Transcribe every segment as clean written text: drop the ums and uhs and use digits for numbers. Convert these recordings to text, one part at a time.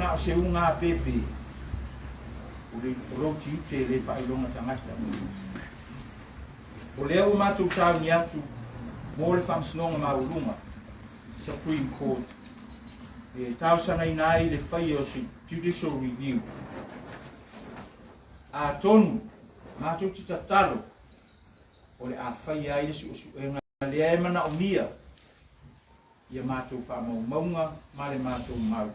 na o se uga pepe, o le o lou tiute e le faailoga tagata. O lea ua matou sauni atu mo le Faamasinoga Maualuga, Supreme Court, e talosagaina ai le faia o se judicial review. Atonu matou te tatalo o le a faia ai le suesuega lea e manaomia ia matou faamaumauga ma le matou mau.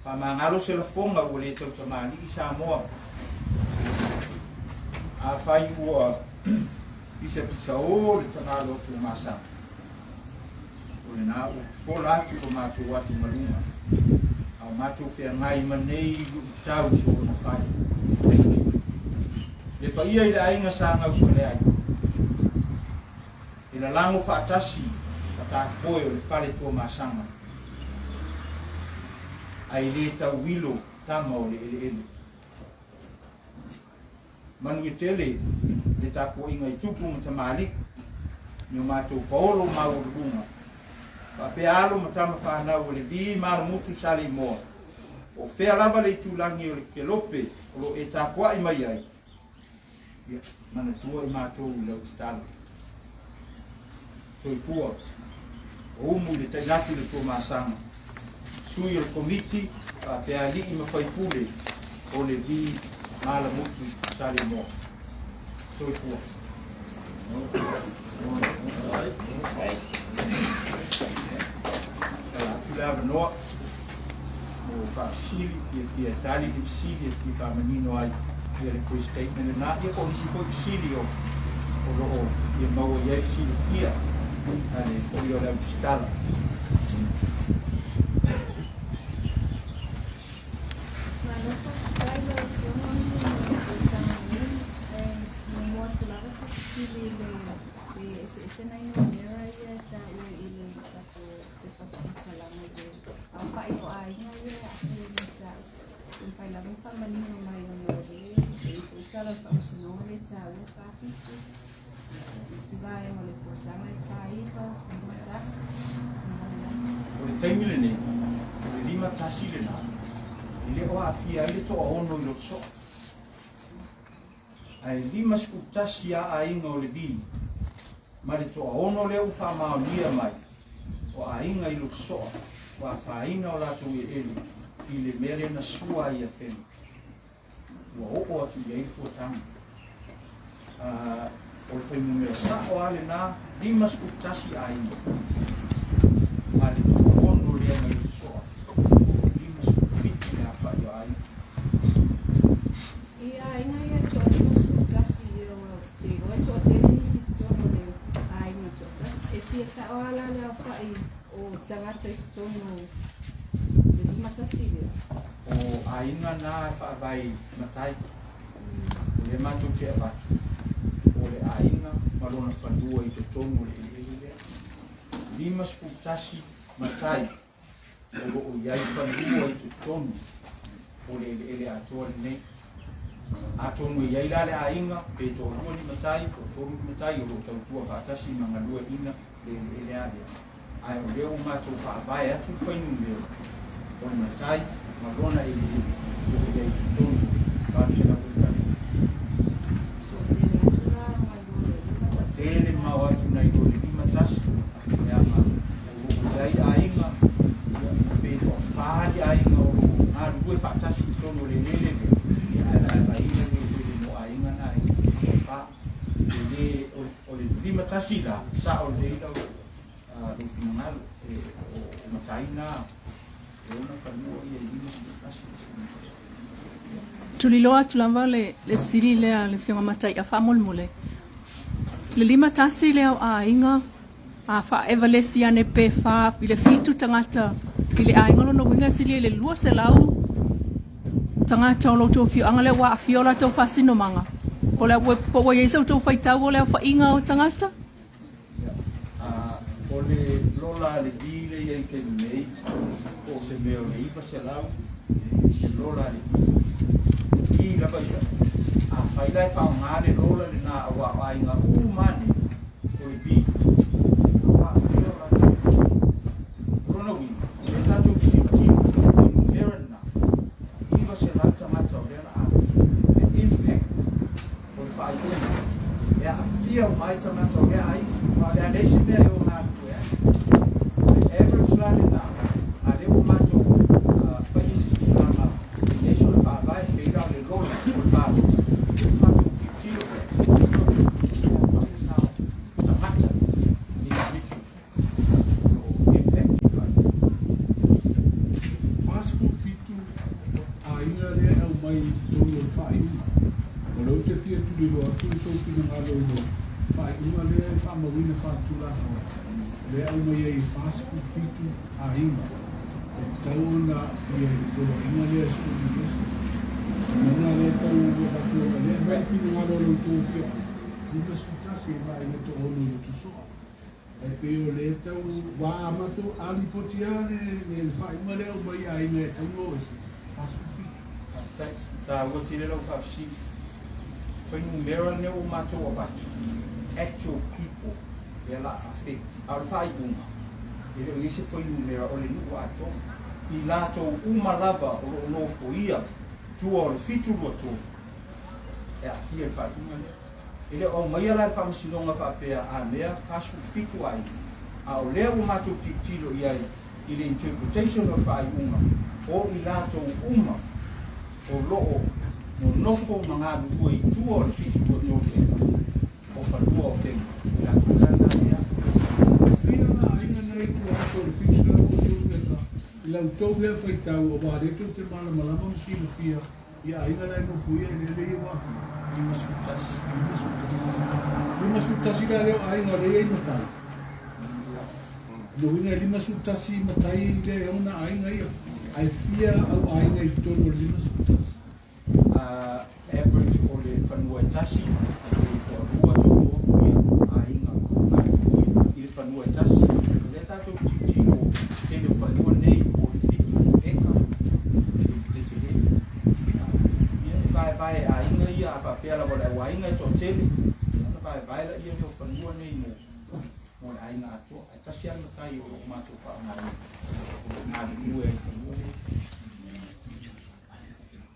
Faamagalo se lafoga ua le tautamalii Samoa. Afai ua pisapisaō le tagalo a Tuamasaga, o lena ua fofola atu lo matou atugaluga, a o matou feagai ma nei luitau soona fai. Le paia i le aiga sa gaufaleai, e lalago faatasi matafoe o le fale Tuamasaga, ae le tauilo tama o le eleele. Manuia tele le tapuaiga i tupu ma tamalii, ni o matou paolo maualuluga, faapea alo ma tama fanau o le Vi Malamutu Saleimoa, po o fea lava le itulagi o le kelope o lo o e tapuai mai ai, ia manatua i matou i lau tatalo. Soifua. O umu i le tainafi le Tuamasaga, sui o le Komiti faapea alii ma faipule o le Vi Malamutu Saleimoa. Soifua. Tala atu le avanoa mo faafesili, fiafia e tali ni fesili e fia faamanino ai ia le pre statement lena, ia po o nisi foi fesili o lo o fia maua i ai le silafia a le paia o le au tusitala. Malo faafetai lau Afioga mo le folasaga nei. E muamua atu lava se fesili i le eseesega o numera ia e taua i le tatou pepa faamatalaga i le aofai o aiga ia e aafia i le mataupu. Pe mafai lava ona faamanino mai ona o lea e i ai foi tala o le faamasinoga lea e taua 47, isi vaega o le folasaga e 49, 51. O le taimi lenei, o le 51 lena, e le o aafia ai le toaono i Lotosoa. Ae 51 lava aiga o le Vi, ma le toaono lea ua faamaonia mai, o aiga i Lotosoa ua afaina o latou eleele i le mea lea na sua ai i Afega, ua oo atu i ai le fuataga. O le fuainumera sao lava lena, 51 aiga, ma le toaono lea mai Lotosoa, 57 le aofai o aiga. I aiga ia toa-51 ia, ua te iloa e toatele nisi i totonu o le aiga toatasi. E fia sao lava la le aofai o tagata i totonu o le 51 lea? O aiga na e faavae i matai, o lea matou te avatu, o le aiga ma lona fanua i totonu o le eleele lea. 51 matai o lo o i ai fanua i totonu o le eleele atoa lenei. Atonu e i ai la le aiga, pe toalua ni matai, po o tolu ni matai o lo o tautua faatasi ma galueaiina le eleele a lea. Ae o lea ua matou faavae atu le fuainumera o le matai ma lona eleele o lo o i ai i totonu o le 800 ekare. Toatele atu la nai lo le 51. Tele mao atu nai lo le 51, leaga o lo o i ai aiga, ia, pe toafa ni aiga o lo o galulue faatasi i totonu o le eleele lea, ia, ae vaevaeina le eleele mo aiga na e toafa. E le o le 51 la, sao lelei lau lou finagalo, e o matai na e ona fanua ia i 51. Tuliloa atu lava le fesili lea le Afioga Mataia faamolemole. Le 51 lea o aiga, a faaevalesi ane pe fa i le fitu tagata i le aiga, lona uiga e silia i le 200 tagata o lo outou afioaga lea ua aafia o latou faasinomaga. Po le po ua i ai sa outou faitau o le aofaiga o tagata? Ia, o le lola a le Vi lea e i ai i le taimi nei, po o se mea o le 900 le lola a le Vi. Le Vi lava ia. Afai la e faaaoga le lola lena aua o aiga uma nei o le Vi, ua aafia o latou. O lona uiga, o lea tatou te tilotilo, uma ai tagata o lea aiga, aua o le a leai se mea e o galulue ai. O le average la lena, a o lea ua matou faia se tulaga e i ai sona faavae, pei la o le lola o le palota, lea ua matou tilotilo i ai, e aofai lena o tagata individual o lo o impact i le faaiuga. 47 aiga lea e aumai i totonu o le faaiuga. O lea ou te fia tuliloa atu i sou finagalo i le faaiuga lea e faamauina faaletulafono, lea e aumai ai e 47 aiga e tatau ona aafia i le poloaiga lea e 15. O le mea lena lea e tau avatu ona lea e aumai le finagalo o le tou afioaga, 51 e vaai le toaono i le Tusoa. Ae pei o lea e tau ua a matou a lipoti lava le faaiuga lea e aumai i aiga e tatau ona o ese, 47. Faafetai. E taua tele lau faafesili. Fuainumera lenei ua matou avatu, actual people lea la a affect. A o le faaiuga, e le o i ai se fuainumera o le nuu atoa. I latou uma lava o lo o nofoia tua o le 723 e aafia i le faaiuga lea. E le o aumaia la e le Faamasinoga faapea a mea 47 aiga, a o lea ua matou tilotilo i ai i le interpretation o le faaiuga o i latou uma o lo o nonofo ma galulue i tua o le 723 eka o fanua o Fema, i latou la na lea. Fia na aiga na i tua atu o le 723 eka i la outou lea faitau aua o lea tou te malamalama ma silafia i aiga la e nofoia eleele ia ua aafia. 51. 51 la lea o aiga o lea e i ai matai. O le uiga e 51 matai lea e ona aiga ia. Ae fia au aiga i totonu o le 51? Average o le fanua e tasi, e toalua, toatolu aiga galulue i le fanua e tasi. O lea tatou tilotilo tele o fanua nei o le 7 eka le tele. Ia e vaevae e aiga ia, a faapea lava o le auaiga e toatele, ia ona vaevae laia lea o fanua nei mo le aiga atoa. Ae tasi lava le matai o lo o matou faaaogaina o lo o galulue ai i fanua nei.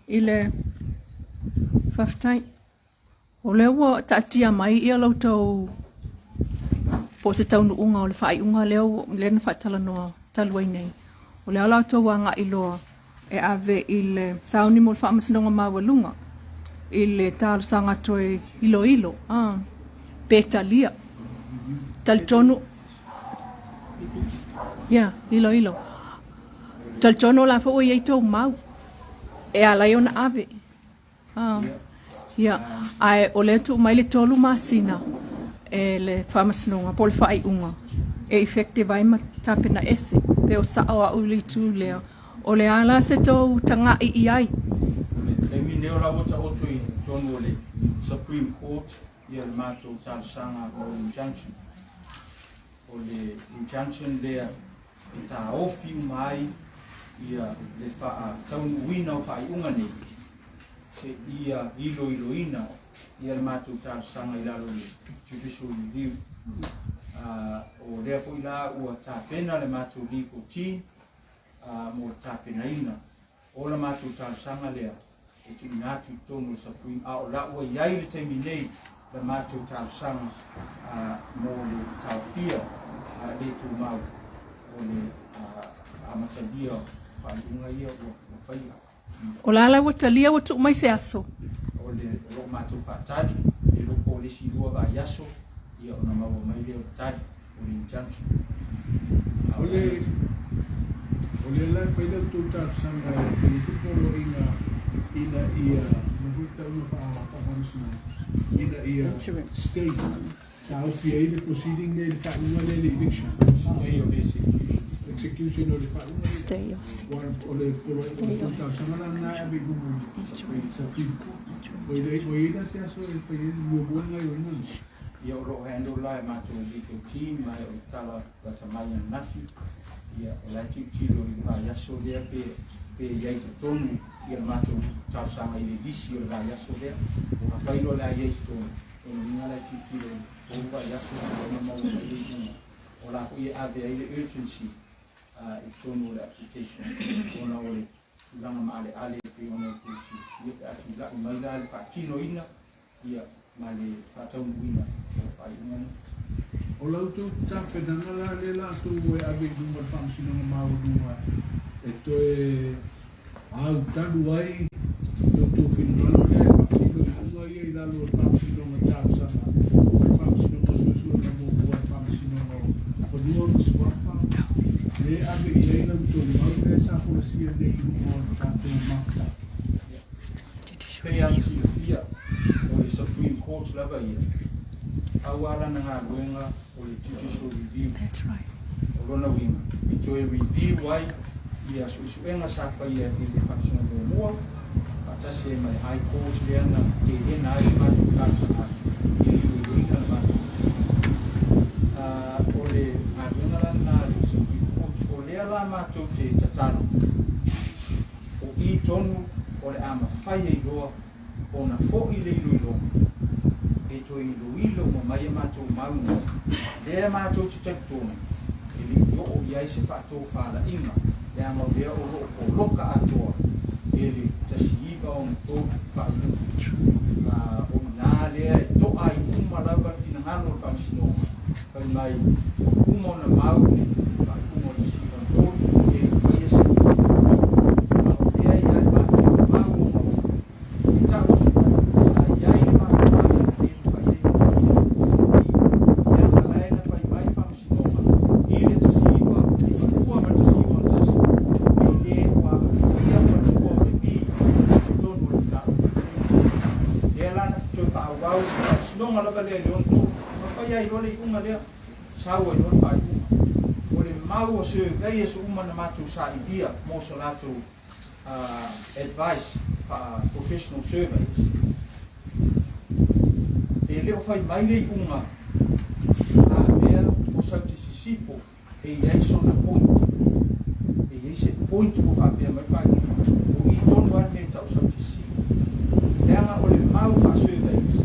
I le faafetai. O lea ua taatia mai ia la outou po o se taunuuga o le faaiuga lea lea na faatalanoa talu ai nei. O lea la outou agai loa e ave i le sauni mo le Faamasinoga Maualuga i le talosaga toe iloilo pe talia. Talitonu ia iloilo. Talitonu la foi ua i ai tou mau e ala ai ona ave. Ia, ae o lea tuu mai le 3 masina e le Faamasinoga po o le faaiuga e effective ai ma tapena ese pe o sao au i le itu lea. O le a la se tou tagai i ai? O le taimi lenei o la ua taoto i totonu o le Supreme Court ia le matou talosaga mo le injunction. O le injunction lea e taofi uma ai ia le faataunuuina o faaiuga nei seia iloiloina ia le matou talosaga i lalo o le judicial review. O lea foi la ua tapena le matou legal team mo le tapenaina o la matou talosaga lea e tuuina atu i totonu o le Supreme, a o la ua i ai le taimi nei la matou talosaga mo le taofia le tumau o le amatalia o faaiuga ia ua faia. O la la ua talia ua tuu mai se aso? O le o lo o matou faatali le iloa po o le isi 2 vaiaso ia ona maua mai lea o le tali o le injunction. O le la e fai la outou talosaga e fai ai se poloaiga ina ia ma foi tau na faamasinoga ina ia stay taofi ai le proceeding nei le faaiuga lea le eviction. Stay of execution. Execution o le faaiuga. Stay of O le poloaiga o le talosaga la lena e ave i luma o le Supreme Court. O i ai la se aso e fai ai muamua gaoioiga. Ia o lo o handle la e matou legal team ma o le tala lata mai ananafi ia o la e tilotilo i le vaiaso lea pe i ai totonu ia le matou talosaga i le lisi o le vaiaso lea. O afai loa o le a i ai totonu, o lona uiga la e tilotilo i le 3 vaiaso ona maua mai le iuga. O la foi e ave ai le urgency i totonu o le application ona o le tulaga maaleale pei ona outou silafia pe a tulai mai la le faatinoina ia ma le faataunuuina o faaiuga nei. O la outou tapenaga la lea latou e ave i luma o le Faamasinoga Maualuga e toe autalu ai lo outou finagalo lea e faatino iuga ia i lalo o le Faamasinoga Talosaga ma le Faamasinoga Suesuega Muamua, le Faamasinoga o Fanua ma Suafa, lea e ave i ai la outou mau lea sa folasia nei i luma o le tatou Maota. Pei lava ona silafia, o le Supreme Court lava ia, pau lava lana galuega o le judicial review. That's right. O lona uiga, e toe review ai ia suesuega sa faia e le Faamasinoga muamua, faatasi ai ma le High Court lea na teena ai le matou talosaga i le iloiloina o le matou. O le galuega la lena a le Supreme Court. O lea la matou te tatalo, o i tonu o le a mafai ai loa ona fo'i le iloiloga e toe iloilo uma mai a matou mau lea matou te talitonu e le i oo i ai se faatofalaiga, leaga o lea o loo poloka atoa e le 1963 faaiuga. O ina lea e to'a ai uma lava le finagalo o le Faamasinoga fai mai uma ona mau le faaiuga o le 1963 e le faia se a o lea ia i matou mau ogaoga e tau atu sa i ai le mafuaaga na le mafai ai ona faia i leaga lae na fai mai le Faamasinoga i le 1992 ma le 1961 e lē ua aafia fanua o Levi i totonu o le mataupu lea la na toe faaauau le Faamasinoga lava lea i le 63 ma fai ai loa le iuga lea, sau ai loa le faaiuga. O le mau a surveyors uma na matou sailia mo so latou advice faa-professional surveyors, e le o fai mai le iuga a mea o Saute Sisifo e i ai sona point, e i ai se point ua faapea mai faaiuga o i tonu lava le mea e tau Saute Sisifo, leaga o le mau faa-surveyors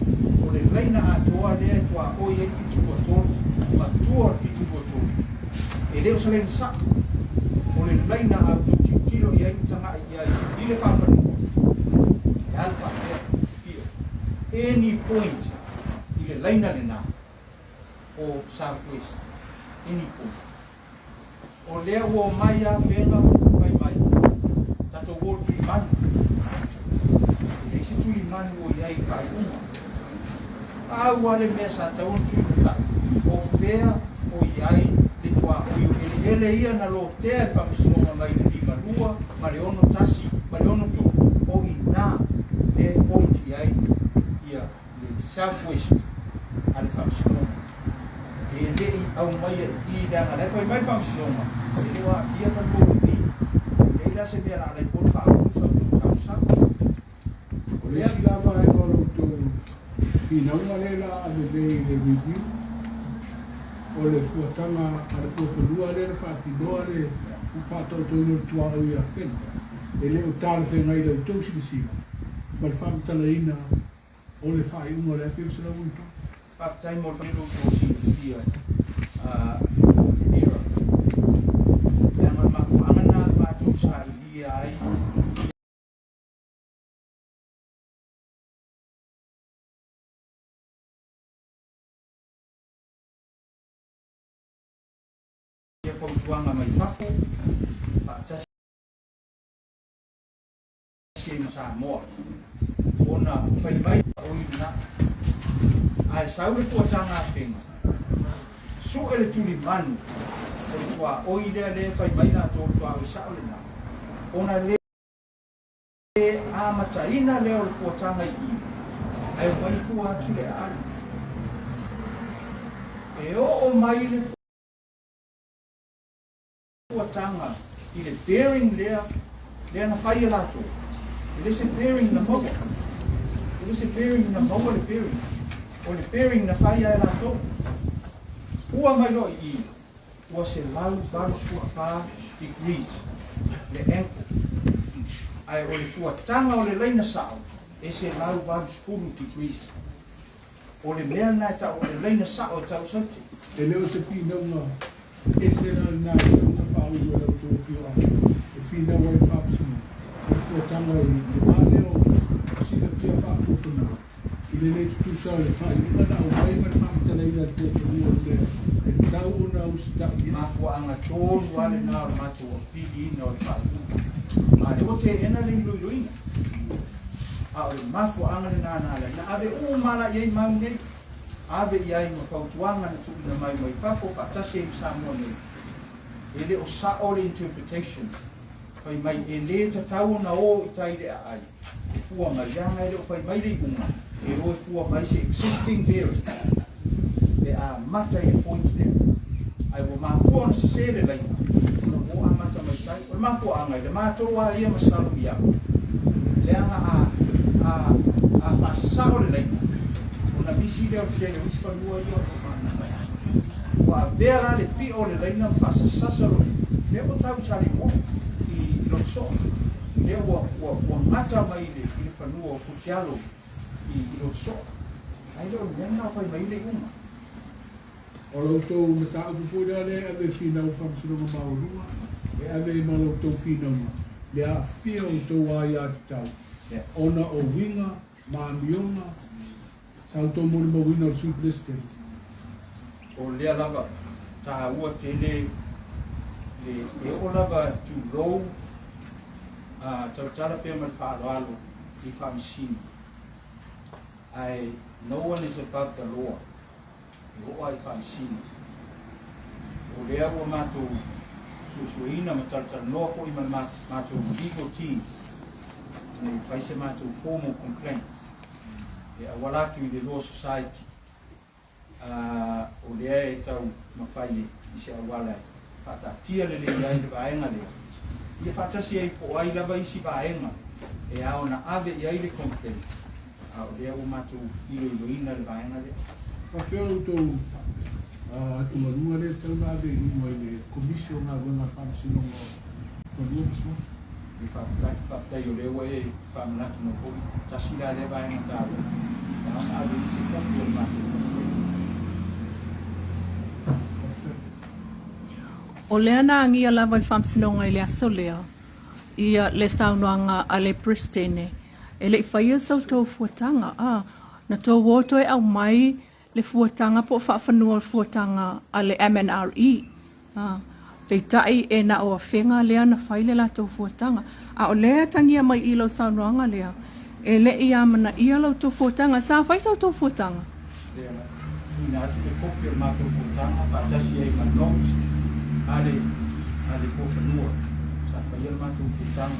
o le laina atoa lea e tuaoi ai le 723 ma tua o le 723 e le o se laina sa'o. O le laina a outou tilotilo i ai ma taga'i i ai i le faafanua e alu faapea pio, any point i le laina lenā o South West, any point. O lea ua omai afega fai mai tatou o i tulimanu, e leai se tulimanu o i ai i faaiuga. Pau lava le mea sa tatau ona tulimata'i, o fea o i ai le tuaoi o eleele ia na lotea e le Faamasinoga mai le 52 ma le 61 ma le 63, o i ina lea e point i ai ia le South West a le Faamasinoga. E le'i aumaia i i, leaga la e fai mai le Faamasinoga e le o aafia fanua o Levi. Leai la se mea la alai fua ona faaulu sa outou talosaga. O le isi la vaega o la outou finauga lea la ave nei i le review o le fuataga a le fuafanua lea na faatinoa le faataotoina o le tuaoi ia Afega, e le o talafeagai i la outou silasila ma le faamatalaina o le faaiuga o le 1963. Faafetai mo le outou silafia era, leaga o le mafuaaga lena na matou sailia ai ia fautuaga mai fafo faatasi ai ma Samoa ona fai mai oi lena ae sau le fuataga afega su'e le tulimanu o le tuaoi lea lea fai mai latou o le tuaoi sa'o lena ona le amataina lea o le fuataga i i ae omai fua atu le aali e oo mai le fuataga i le bearing lea lea na fai e latou. E le se bearing na maua, e le se bearing na maua, le bearing o le bearing na fai e latou fua mai loa i i ua 184 degrees le angle, ae o le fuataga o le laina sa'o e 180 degrees. O le mea lena e ta'u o le laina sa'o e tau Saute. E le o se finauga ese la lena e ona faaulu e la outou afioaga e finau ai le Faamasinoga o le fuataga i le va lea o silafia faafuafanua. I le lē tutusa o le faaiuga na aumai ma le faamatalaina e le Puafanua o le mea e tatau ona usita'i ai. Mafuaaga tonu lava lena o le matou apiliina o le faaiuga. A o lea ua teena le iloiloina. A o le mafuaaga lena na ala ai na ave uma la i ai mau nei, ave i ai ma fautuaga na tuuina mai mai fafo faatasi ai ma Samoa nei. E le o sa'o le interpretation fai mai e lē tatau ona o i tai i le aai e fua mai, leaga e le o fai mai le iuga e o e fua mai se existing bearing e amata i le point lea. Ae ua mafua ona sesē le laina ona ua o amata mai tai. O le mafuaaga i le matou lava ia masalo i au, leaga a a a faasasao le laina ona misi lea o le tele o isi fanua ia o lo o Ua avea la le pio o le laina ma faasasasa lo lea ua tau i Saleimoa i Lotosoa, lea ua ua ua gata mai i le i le fanua o Futialo i i Lotosoa. Ae le o le mea lena o fai mai ai le iuga. O la outou mataupu foi lea lea e ave e finau i le Faamasinoga Maualuga, e ave ai ma la outou finauga le aafia o outou aiatatau ona o uiga ma amioga sa outou molimauina o le Sui Peresetene. O lea lava taua tele le e oo lava tulou a tautala pea ma le faaaloalo i Faamasino, ae no one is above the law, e oo lava i Faamasino. O lea ua matou suesueina ma talatalanoa foi ma le matou legal team ina ia fai se matou formal complaint e auala atu i le Law Society, a o lea e tau mafai i se auala e faataatia lelei ai le vaega lea, ia faatasi ai po o ai lava isi vaega e ao ona ave i ai le complaint, a o lea ua matou iloiloina le vaega lea. Faapea lo outou atugaluga lea e tatau ona ave i luma i le Komisi o Galuega a le Faamasinoga o Fanua ma Suafa. E faafetai, faafetai o lea ua e faamanatu mai foi, tasi la lea vaega taua, e ao ona ave i ai se kopi o le matou complaint. O lea na agia lava i le Faamasinoga i le aso lea ia le saunoaga a le Peresetene, e le i faia sa outou fuataga, a na tou o toe aumai le fuataga po o faafanua o le fuataga a le MNRE. A, peitai e na o afega lea na fai le latou fuataga. A o lea e atagia mai i lau saunoaga lea, e le i amanaia la outou fuataga. Sa fai sa outou fuataga? Lea na tuuina atu le kopi o le matou fuataga faatasi ai ma notes a le a le Puafanua. Sa faia le matou fuataga,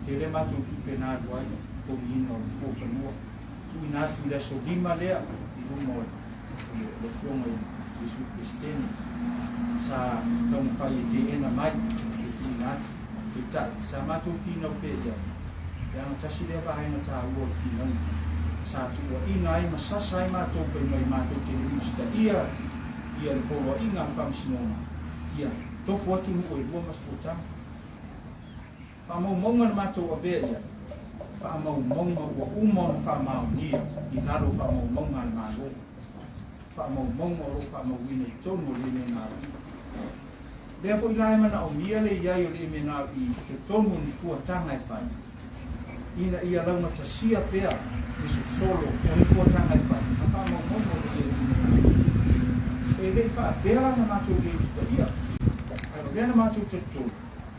tele matou tupe na alu ai i le totogiina o le Puafanua. Tuuina atu i le aso 5 lea i luma o le Afioga i le Sui Peresetene sa taumafai e teena mai le tuuina atu. Peitai, sa matou finau pea i ai, leaga tasi lea vaega taua o le finauga sa tuuaina ai ma sasa ai matou fai mai matou te le usitaia ia le poloaiga a le Faamasinoga ia tofu atu nuu e lua ma se fuataga. Faamaumauga na matou avea i ai, faamaumauga ua uma ona faamaonia i lalo o faamaumauga a le Malo, faamaumauga o lo o faamauina i totonu o le MNRE. Lea foi la e manaomia le i ai o le MNRE i totonu o ni fuataga e fai, ina ia laugatasia pea le sosolo o ni fuataga e fai ma faamaumauga o lo o i ai i le MNRE. E le i faapea la na matou le usitaia, ae o lea na matou talitonu,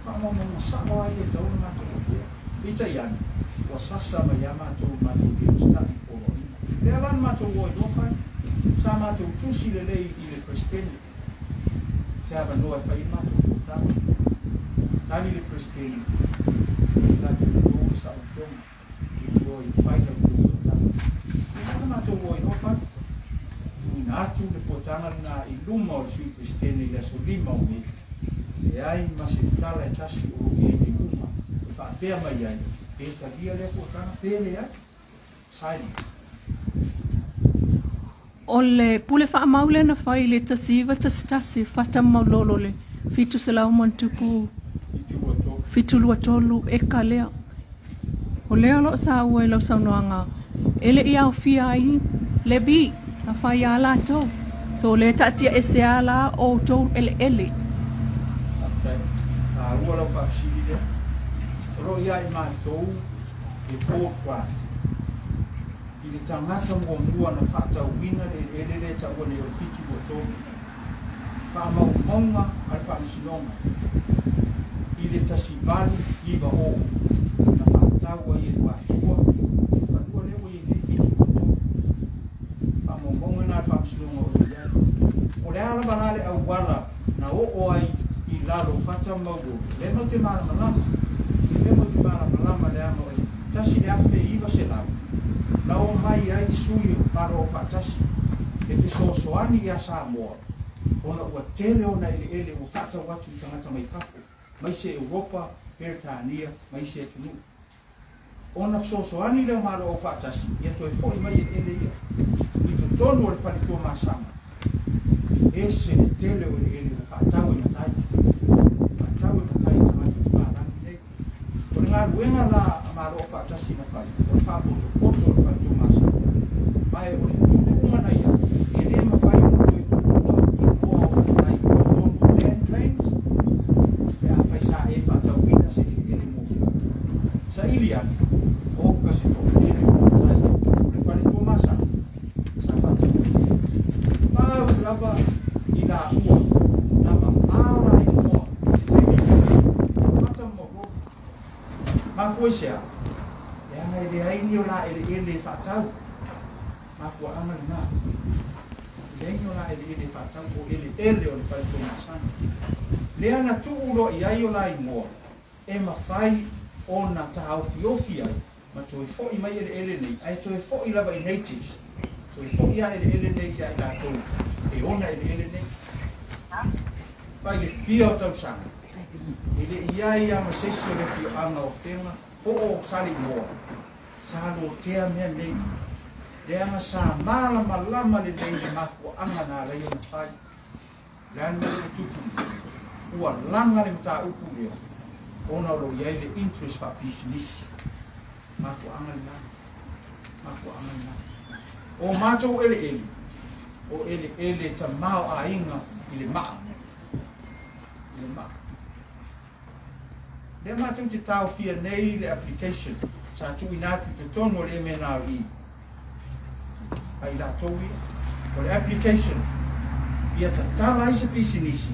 Faamaumauga sao lava ia e tatau ona matou avea. Peitai ane, ua sasa mai ia matou i matou le usitai i poloaiga. Lea la na matou o ai loa fai. Sa matou tusi lelei i le Peresetene se avanoa e fai ai le matou fonotaga. Tali le Peresetene, E la te outou le sao afioga, e te o ai e fai la outou fonotaga. Lea la na matou o ai loa fai. Tuuina atu le fonotaga lena i luma o le Sui Peresetene i le aso 5 o Me. Leai ma se tala e tasi o lo o i ai nei uma e faapea mai ai, pe talia lea fuataga pe leai. Silent. O le pule faamau lea na fai i le 1911 fata maulolo le 700 ma ona tupu 723 eka lea. O lea o lo o saua i lau saunoaga e le i aofia ai le vi na fai a latou. So o lea e taatia ese a la outou eleele. Faafetai. Taua lau faafesili lea. O lo o ia i matou le board grant. I le tagata muamua na faatauina le eleele lea e taua nei o le 723, faamaumauga a le Faamasinoga i le 1890 na faatau ai e Luatua le fanua lea ua i ai nei 723. Faamaumauga na a le Faamasinoga o lo o i ai. O le a lava la le auala na oo ai i lalo o Fata ma Maulolo, o lea matou te malamalama, o lea matou te malamalama leaga o le 1900 na omai ai sui o Malo Aufaatasi e fesoasoani ia Samoa ona ua tele ona eleele ua faatau atu i tagata mai fafo, mai se Europa, Peretania ma isi atunuu. Ona fesoasoani lea o Malo Aufaatasi ia toe foi mai eleele ia i totonu o le fale Tuamasaga. Ese le tele o eleele ua faatau e matai, faatau e matai i tagata papalagi nei. O le galuega la a Malo Aufaatasi na fai, o le faapotopoto o le fale Tuamasaga, ma o le tuutuuga na i ai, e le mafai ona toe tuua igoa o matai i totonu o land claims pe afai sa e faatauina se eleele muamua. Saili ane, oka se toatele o matai o le fale Tuamasaga sa faatauina. Pau lava i laua na mamao la igoa i le taimi lenei, Fata ma Maulolo. Mafua i se a? Leaga e leai ni o la eleele e faatau. Mafuaaga lena. E leai ni o la eleele e faatau, o eleele o le fale Tuamasaga. Lea na tuu loa i ai o la igoa e mafai ona taofiofi ai ma toe foi mai eleele nei, ae toe foi lava i natives, toe foi lava eleele nei ia i latou e ona eleele nei. Mai le fia o tausaga, e le i ai lava ma se isi o le afioaga o Afega po o Saleimoa sa lotea mea nei, leaga sa malamalama lelei i le mafuaaga na ala ai ona fai. O le a le mea lea ua tupu nei? Ua laga le mataupu lea ona o lo o i ai le interest faapisinisi. Mafuaaga lena. Mafuaaga lena. O matou eleele, o eleele tamaoaiga i le maa. I le maa. Lea matou te taofia nei le application sa tuuina atu i totonu o le MNRE a i latou ia. O le application ia tatala ai se pisinisi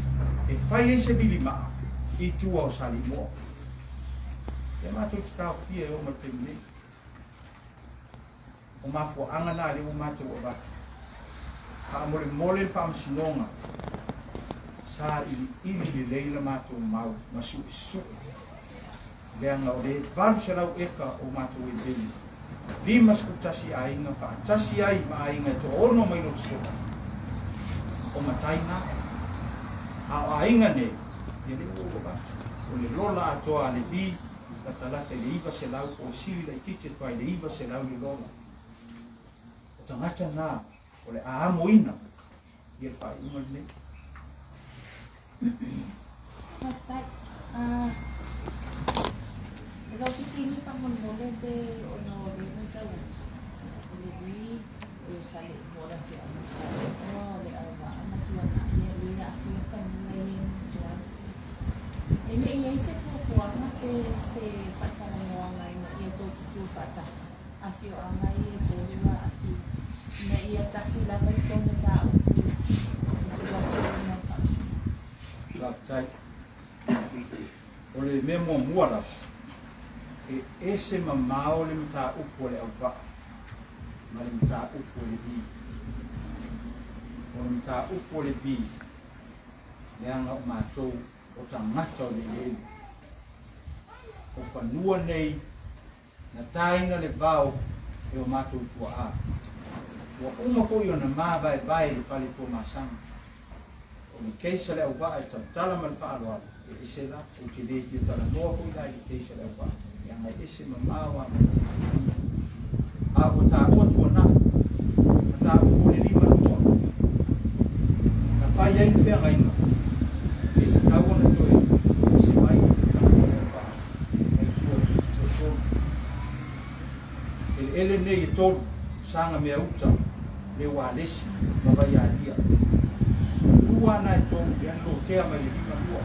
e fai ai se vilimaa i tua o Saleimoa. Lea matou te taofia e oo mai le taimi nei. O mafuaaga na lea ua matou avatu. Faamolemole le Faamasinoga sa iliili lelei la matou mau ma suesue leaga o le 800 eka o matou eleele, 51 aiga faatasi ai ma aiga e toaono mai Lotosoga o matai na. A o aiga nei, ia lea ua ou avatu, o le lola atoa a Levi latalata i le 900 po o sili laitiiti atu ai i le 900 le lola. O tagata na o le a amoina ia le faaiuga lenei. Faafetai. O lau fesili faamolemole pe ona o lea e matau atu, o le ui o Saleimoa, o le afioaga o Saleimoa, o le Auva'a ma Tuanai, ia le aafia fanua ia e nofo ai. E le i i ai se fuafuaga pe se faatalanoaga ina ia tou tutū faatasi, afioaga ia e tolu ua aafia, ina ia tasi lava le tou mataupu e tuu atu i luma o le Faamasinoga. Faafetai. O le mea muamua lava, e ese mamao le mataupu a le auvaa ma le mataupu a le vi. O le mataupu a le vi, leaga o matou o tagata o le eleele. O fanua nei na taina le vao e o matou tuaa. Ua uma foi ona mavaevae le fale Tuamasaga. O le case a le auvaa e tautala ma le faaaloalo, e ese la, ou te le fia talanoa foi la i le case a le auvaa, leaga e ese mamao a matou filifiliga. A ua taua Tuanai, mataupu o le 52, na fai ai le feagaiga, e tatau ona toe ese mai le tagata o le auvaa mai tua o le 73. Eleele nei e tolu, Sagameauta, Leualesi ma Vaialia. Lua na e tolu lea na lotea mai le 52.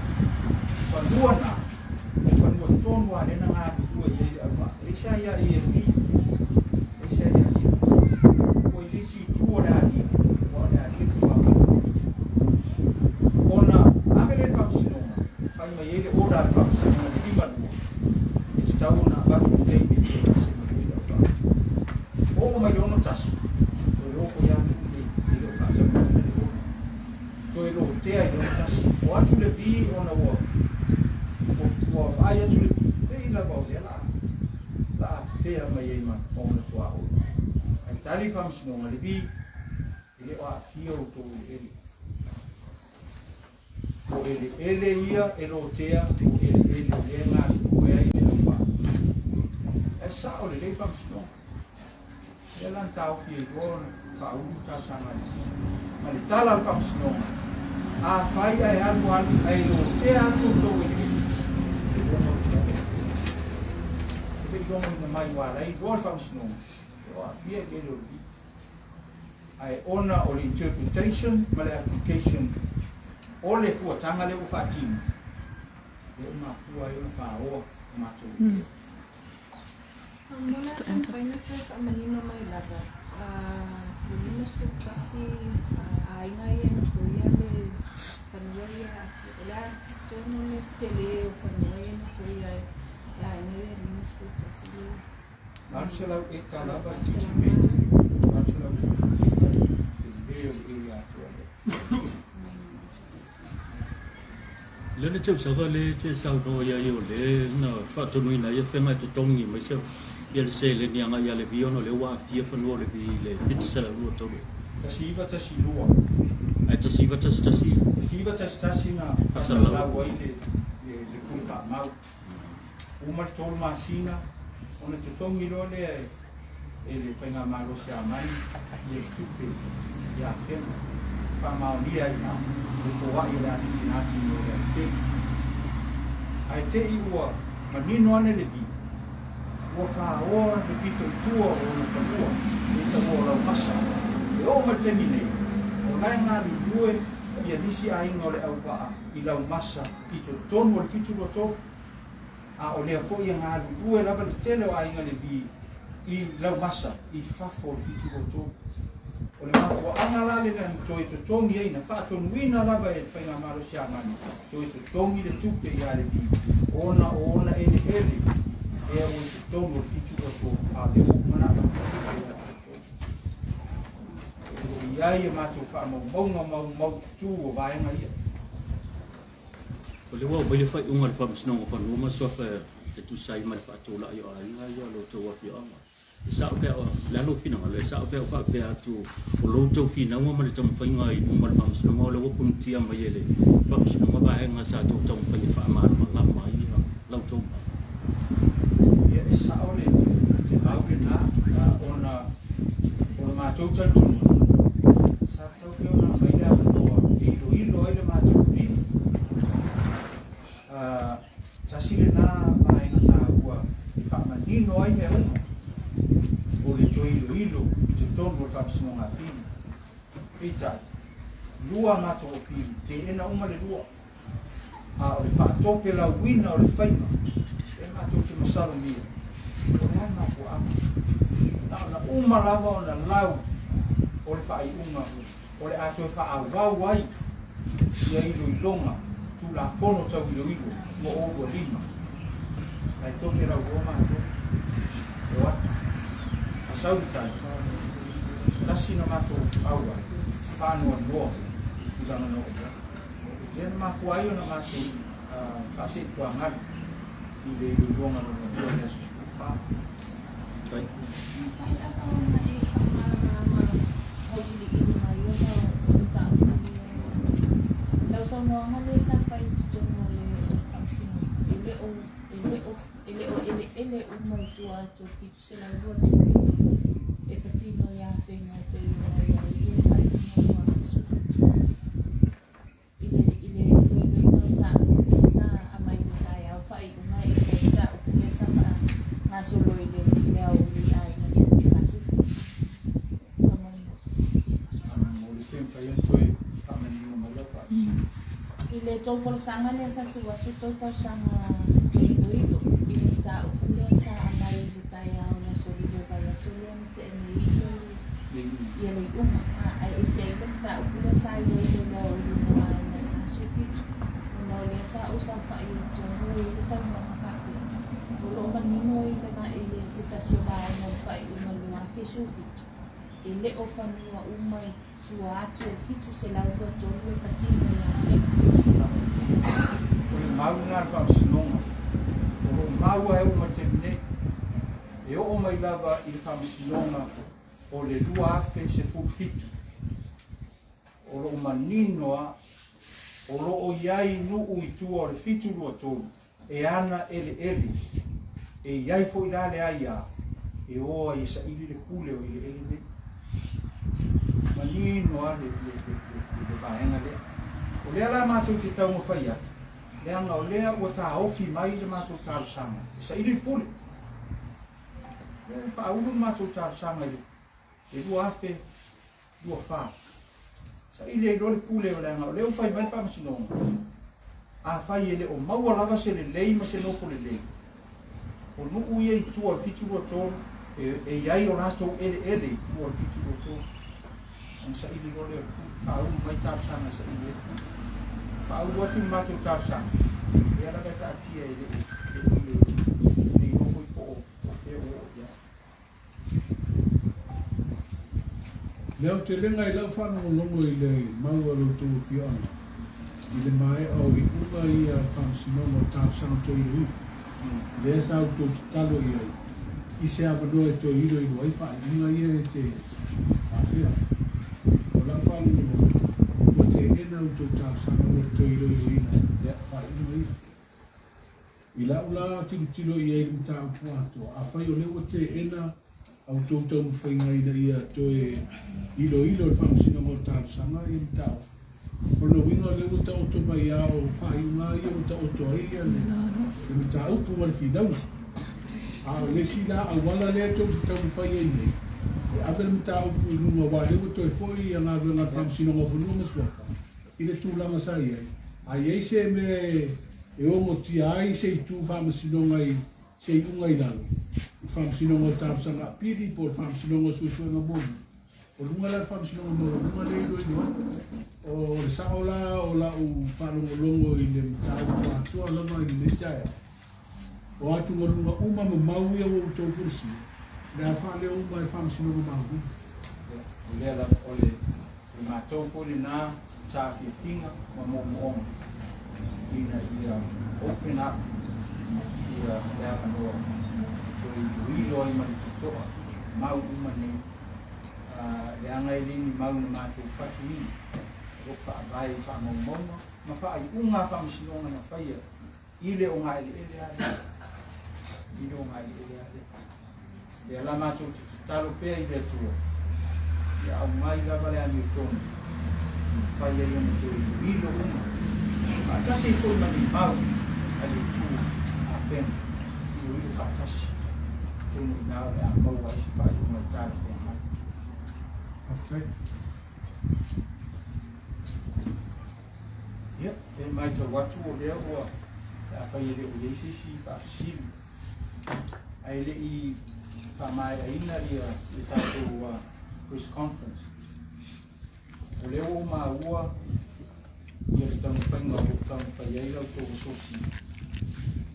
Fanua na, o fanua tonu a lea na galulue i ai le auvaa. E leai se aiaia e le vi. E leai se aiaia. Levi ona ua ua vaai atu le pei lava o lea la afea mai ai ma ona tuaoi. Ae tali le Faamasinoga, Levi, e le o aafia outou eleele. O eleele ia e lotea, o eleele o lea e galulue ai le auvaa. Ae sao lelei Faamasinoga. Lea la na taofi ai loa ona faaulu le talosaga a Levi. Ma le tala a le Faamasinoga, afai ae alu alu ae lotea atu outou eleele, e logoina e le i logoina mai ua ala ai loa le Faamasinoga, e o aafia eleele o Levi. Ae ona o le interpretation ma le application o le fuataga lea ua faatino, lea ua mafua ai ona faaoa o matou eleele. Mo le aso mafai ona toe faamanino mai lava le 51 aiga ia e nofoia le fanua ia e aafia. O le a tonu le tele o fanua ia e nofoia e aiga ia e 51 le 800 eka lava le titimete, 800 eka le tele o le area atoa lea. Le na tausaga le te saunoa ia ai o le na faatonuina ai afega e totogi mai se ia le seleni agai ia Levi ona o lea ua aafia fanua o Levi i le 723. 1912. Ae 1911. 1911 na faasalalau ai le pule faamau. Uma le 3 masina ona totogi loa lea e le faigamalo Siamani ia le tupe ia afega. Faamaonia ai na le foai o le a tuuina atu mo le autele. Ae te i ua manino ane Levi, ua faaoa le pito i tua o ona fanua e taua o Laumasa. E oo mai le taimi nei, o la e galulue ia nisi aiga o le auvaa i Laumasa i totonu o le 723. A o lea foi e galulue lava le tele o aiga Levi i Laumasa i fafo o le 723. O le mafuaaga la lena na toe totogi ai, na faatonuina lava e le faigamalo Siamani, toe totogi le tupe ia Levi, ona o ona eleele ea ua i totonu o le 723, a o lea ua uma ona avatu le tupe ia tatou. O lo o i ai a matou faamaumauga maumaututu o vaega ia. O lea ua aumai le faaiuga a le Faamasinoga o Fanua ma Suafa e tusa ai ma le faatulai o aiga ia o lo outou afioaga. E sao pea o le a lou finagalo, e sao pea o faapea atu o lo outou finauga ma le taumafaiga i luma o le Faamasinoga o lea ua punitia mai e le Faamasinoga vaega sa outou taumafai e faamalamalama ai la outou mau. Ia e sao le mau lena, ona o le matou talitonuga, sa tatau pea ona aumai le avanoa e iloilo ai le matou pili. Tasi lena vaega taua e faamanino ai mea uma, o le toe iloilo i totonu o le Faamasinoga Apili. Peitai, lua a matou apili, teena uma le lua. A o le faatopelauina o le faiga, e matou te masalomia, o le a le mafuaaga. Na ona uma lava ona lau o le faaiuga o le a toe faaauau ai ia iloiloga Tulafono tau iloilo 2025. Ae topelau loa matou o atu. A sau le tali, tasi na matou auala, faanoanoa i tulaga na oo i ai. Lea na mafua ai ona matou faaseituagali i le iloiloga lona lua i le aso 14. Mafai lava ona e faamalamalama auiliili mai ona o mataupu ia. Lau saunoaga lea sa fai i totonu o le Faamasinoga, e le o e le o e le o eleele uma i tua atu o le 723 e patino i afega e pei ona i ai le faaiuga 2017. I le iloiloina o mataupu lea sa aumai i le taeao faaiuga e ese ai mataupu lea sa faagasolo i le aoauli i aiga e 47. Faamolemole. Mo le fia mafai ona toe faamanino mai lau faafesili. I le tou folasaga lea sa tuu atu tou tausaga toe iloilo i le mataupu lea sa aumai i le taeao o le aso 5 o le vaiaso lea na tea nei ia le iuga. Ae ese ai le mataupu lea sa iloilo i le aoauli mo aiga e 47. Ona o lea sa ou saofai i totonu o i le saunoaga faapea. O lo o manino i le se tasi o vaega o le faaiuga 2017. E le o fanua uma i tua atu o le 723 e patino i afega. O le mau lena a le Faamasinoga, o lo o maua e oo mai le taimi nei, e oo mai lava i le Faamasinoga o le 2017. O lo o manino lava, o lo o i ai nuu i tua o le 723 e ana eleele, e i ai foi la le aia e o ai e saili le pule o eleele nei. Manino lava le, le, le, le, le vaega lea. O lea la matou te taumafai atu, leaga o lea ua taofi mai le matou talosaga e saili le pule. Lea e faaulu le matou talosaga i le 2024. Saili ai loa le pule o leaga o lea ua fai mai le Faamasinoga, afai e le o maua lava se lelei ma se nofo lelei, o nuu ia i tua o le 723 e i ai o latou eleele i tua o le 723, ona saili loa lea o le pule, faaulu mai talosaga e saili ai le pule. Faaulu atu le matou talosaga, lea lava e taatia e le i iloa foi po o fea ua oo i ai. Le aotelega i lau faalogologo i le mau a lo outou afioaga i le maea o iuga ia a le Faamasinoga o Talosaga Toe Iloilo, lea sa outou tatalo i ai i se avanoa e toe iloilo ai faaiuga ia e te afea. O lau faalogologo, ua teena a outou talosaga mo le toe iloiloina o faaiuga ia. I lau la tilotilo i ai i le mataupu atoa, afai o lea ua teena a outou taumafaiga ina ia toe iloilo e le Faamasinoga o Talosaga ia mataupu, o lona uiga o lea ua taoto mai lava o faaiuga ia ua taoto ai le mataupu ma le finauga. A o le isi la auala lea tou te taumafai ai nei, e ave le mataupu i luga, aua o lea ua toe foi ia galuega a le Faamasinoga o Fanua ma Suafa i le tulaga sa i ai. A i ai se mea e ogotia ai se itu faamasinoga i se iuga i lalo, i le Faamasinoga o Talosaga Apili po o le Faamasinoga o Suesuega Muamua, o luga la le Faamasinoga Maualuga lea e iloilo ai. O le sao la o lau faalogologo i le mataupu atoa lava i lenei taeao, o atugaluga uma ma mau ia ua outou folasia, o le a faaleo uma e le Faamasinoga Maualuga. O lea lava, o le matou foi lena saafiafiga ma moomooga ina ia open up ia le avanoa e toe iloilo ai ma le totoa mau uma nei, leaga e le ni mau na matou fatuina, o lo o faavae i faamaumauga ma faaiuga a faamasinoga na faia i le ogaeleele a lea, i le ogaeleele a lea. Lea la matou te tatalo pea i le Atua ia aumai lava le amiotonu e mafai ai ona toe iloilo uma faatasi ai foi ma ni mau a le Itu Afega, iloilo faatasi, atonu i ina o le a maua ai se faaiuga e talafeagai. Faafetai. Ia, e matau atu o lea ua, pe afai e le o i ai se isi faafesili, ae le i faamaeaina ia le tatou press conference, o lea ua ou maua ia le taumafaiga o lo o taumafai ai la outou asosi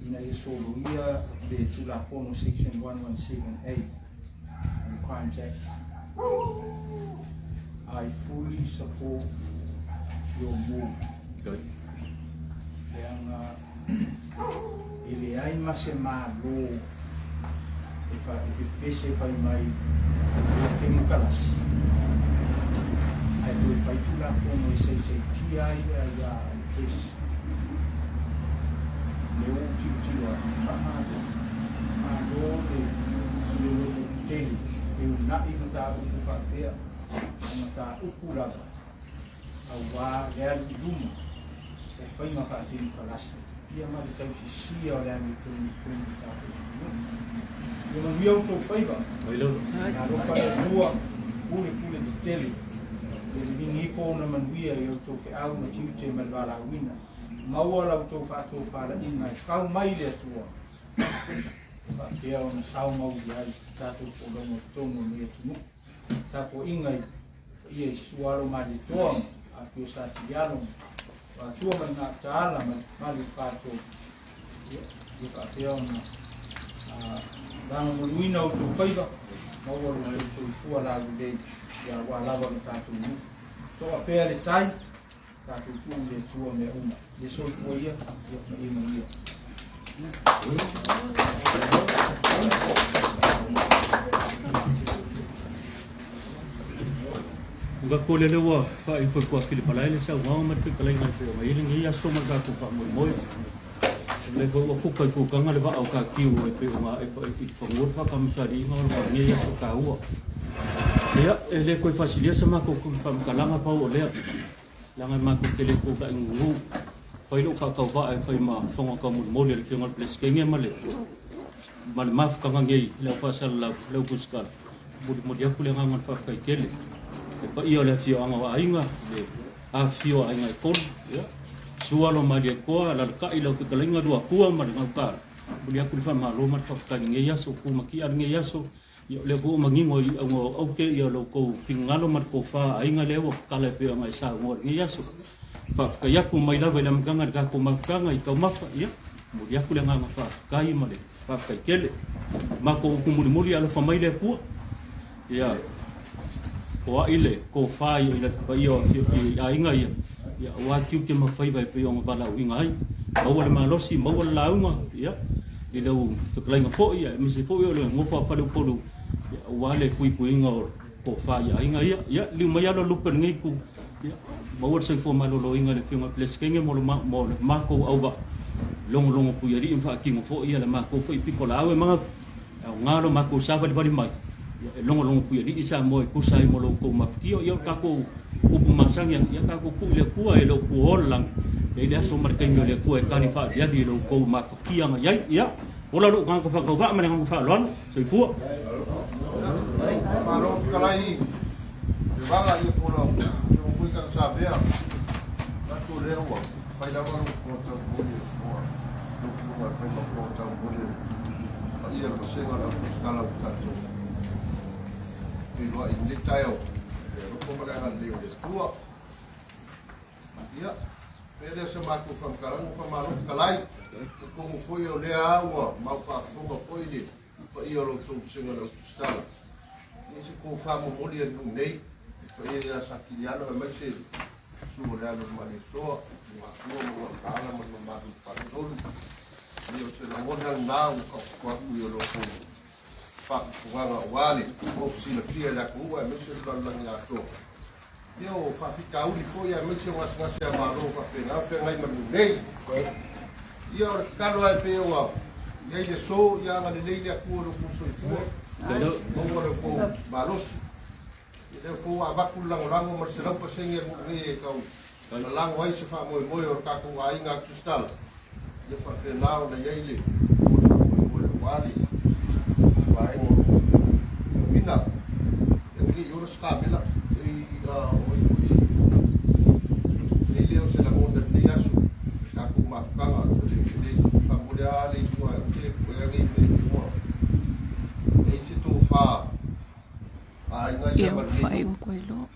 ina ia soloia le Tulafono Section 117A of the Crimes Act. I fully support your move. Good. Leaga e leai ma se Malo e fa e pepese fai mai ia temokalasi ae toe fai Tulafono e saisaitia ai le aia a le pese. Lea ua ou tilotilo atu, faamalo. Malo le le loto tele e uunai mataupu faapea, o mataupu lava aua le alu i luma o faiga faatemokalasi ia ma le tausisia o le amiotonu i totonu o le tatou atunuu. Ia manuia outou faiva. Alofa le Atua, pule pule tetele, ia liligi ifo ona manuia i outou feau ma tiute ma le valaauina. Maua la outou faatofalaiga e fau mai le Atua, e faapea ona sao mauli ai tatou folauga i totonu o lenei atunuu. Tapuaiga i paia i Susu Alo Malietoa ma Afio Sa Tilialo ma Atua ma le Gautaala ma le mamalu o tatou, ia faapea ona lagomoluina outou faiva, maua lo outou soifua laulelei, ia aua lava lo tatou nuu. Toa pea le tai, Tatou tuu i le Atua mea uma. Ia soifua ia, ia ma ia manuia. Ua ko le ua faaiu foi kua Filipa Lae le saunoaga ma le fetalaiga e pei ona i ai lenei aso ma le tatou faamoemoe. O lea foi ua kuka i kukaga le vaa o Tatiu e pei ona ae i fanua le faatamasoaliiga o lenei aso taua. Ia, e le toe faasilia sa matou faamatalaga pau o lea, leaga e matou te le tuta'i gugu. Fai lou faatauvaa e fai ma fofoga taumolimoli a le Afioga i le Peresetene ma le mafutaga nei i le au faasalalau, le au tusikala, molimoli atu le agaga o le faafetai tele. Le paia o le afioaga o aiga, le afifio o aiga e tolu, ia, Sua lo Malietoa, alalatai lau fetalaiga Luatua ma le Gautaala, momoli atu le faamalo ma le faafetai i lenei aso, tumatia lenei aso, ia o lea foi ua manino i auga o aute ia lo outou finagalo ma le tofa aiga lea ua tatala e pei ona e saunoa i lenei aso. Faafetai atu mai lava i le amataga i le tatou mafutaga i taumafa, ia, momoli atu le agaga faafetai ma le faafetai tele. Matou upu mulimuli alofa mai le Atua, ia, foai le tofa i le paia o aiga ia, ia, aua tiute ma faiva e pei ona valaauina ai. Maua le malosi, maua le lauga, ia, i lau fetalaiga foi, ia, aemaise foi o le nofo a faleupolu, ia, aua le puipuiga o tofa i aiga ia. Ia, liu mai alo lupe lenei itu, ia, maua le soifua maloloina i le Afioga i le Peresetene mo le matou auvaa, logologo puialii ma faatino foi ia le matou foi pitolaau e manatu, e aoga lo matou savalivali mai, ia, e logologo puialii Samoa e tusa ai mo lo outou mafatia. Ia, o tatou upu masani, ia tatou tuu i le Atua e le o puo le lagi, e i le aso ma le taimi o le Atua e tali faaaliali i lo outou mafatia na i ai. Ia, ola lou tagata faatauvaa ma le agaga faaaloalo. Soifua. Malo fetalai le vaga ia po lau afioga foi Tagasavea. Manatu o lea ua fai lava lou fofoga taumoli e le fofoga lau afioga e fai ma fofoga taumoli e le paia o le vasega o le au tusitala ua tatou feiloai i lenei taeao i le alofa ma le agalelei o le Atua. Ia, pea lea o se matou faamatalaga ua faamalo fetalai. Talitonu foi o lea lava ua mau faafofoga foi le paia o lo outou vasega o le au tusitala. Ia se tofa momoli a le nuu nei, le paia ia Sakiliano aemaise susu o le alo o le Malietoa, Luatua ma Luataala ma le mamalu i le Faletolu. Ia o se lagona lena ua taoto atu i o lo outou faafofogaga aua le silafia e le atunuu aemaise le lalolagi atoa. Ia o faafitauli foi aemaise o gasegase a Malo faapena feagai ma le nuu nei. Ia o le tatalo lava e pei ona i ai le aso, ia agalelei le Atua i lo outou soifua, maua lo outou malosi. Ia lea foi ua avatu le lagolago ma le 100% a le nuu nei e tau lalago ai se faamoemoe o le tatou aiga a Tusitala. Ia faapena ona i ai le faamoemoe aua le vaega o lo o tauina. Ia te le i ola se kamela, e o ai foi e le o se lagona i lenei aso, le tatou mafutaga, e le faamole lava le iuga e te puea nei mea i ua e i se tofa aiga ia Ia ma ua lenei faaiu atu ai loa.